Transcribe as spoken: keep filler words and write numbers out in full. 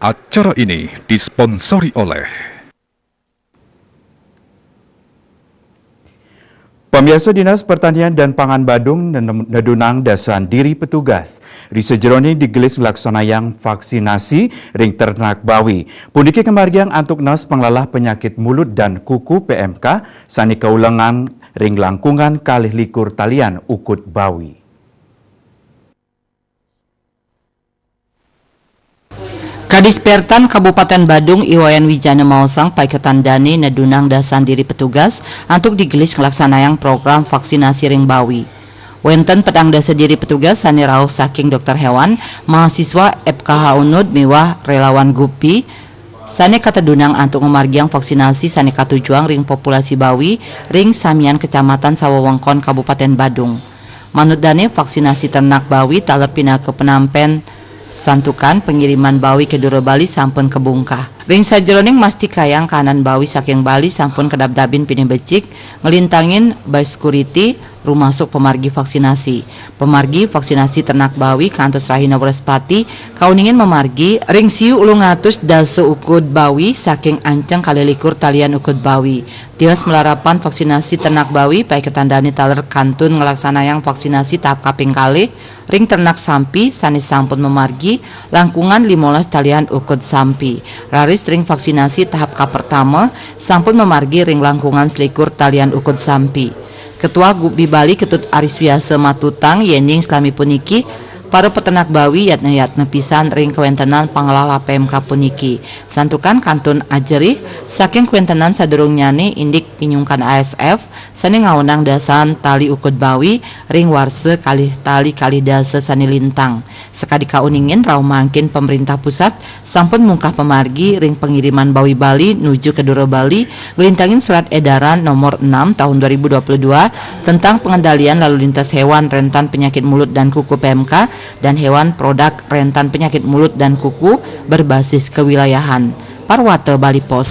Acara ini disponsori oleh Pamiarsa, Dinas Pertanian dan Pangan Badung nedunang dasaan diri petugas ring sajeroning digelis nglaksanayang vaksinasi ring ternak bawi. Puniki ngamargiang antuk naas panglalah penyakit mulut dan kuku, P M K, sane kaulengang ring langkungan kalih likur talian ukud bawi. Kadis Pertan Kabupaten Badung, I Wayan Wijana, maosang paiketan dane nedunang dasaan diri petugas antuk digelis nglaksanayang program vaksinasi ring bawi. Wenten petang dasa diri petugas sane rauh saking dokter hewan, mahasiswa F K H Unud miwah relawan gupi sane katedunang antuk ngamargiang vaksinasi sane katujuang ring populasi bawi ring samian kecamatan sawewengkon Kabupaten Badung. Manut dane, vaksinasi ternak bawi taler pinaka penampen santukan pengiriman bawi ka dura Bali sampun kabungkah. Ring sajeroning mastikayang kahanan bawi saking Bali sampun kadabdabin pinih becik, nglintangin biosecurity, rumasuk pamargi vaksinasi. Pamargi vaksinasi ternak bawi kantos rahina Wrespati kauningin mamargi ring siu ulung atus dasa ukud bawi saking anceng kalih likur talian ukud bawi. Tios malarapan vaksinasi ternak bawi, paiketan dane taler kantun nglaksanayang vaksinasi tahap kaping kalih ring ternak sampi sane sampun mamargi langkungan limolas talian ukud sampi. Raris ring vaksinasi tahap kapertama sampun mamargi ring langkungan selikur talian ukud sampi. Ketua Gubi Bali Ketut Ariswiasa matutang yening salami puniki para peternak bawi yatna-yatna pisan ring kawentenan panglalah P M K puniki. Santukan kantun ajerih saking kawentenan sadurungnyane indik pinyungkan A S F sane ngaonang dasaan tali ukud bawi ring warsa kalih tali kalih dasa sane lintang. Sakadi kauningin rauh mangkin pemerintah pusat sampun mungkah pamargi ring pengiriman bawi Bali nuju ka dura Bali, nglintangin Surat Edaran Nomor enam Tahun dua ribu dua puluh dua tentang pengendalian lalu lintas hewan rentan penyakit mulut dan kuku P M K dan hewan produk rentan penyakit mulut dan kuku berbasis kewilayahan. Parwata Bali Post.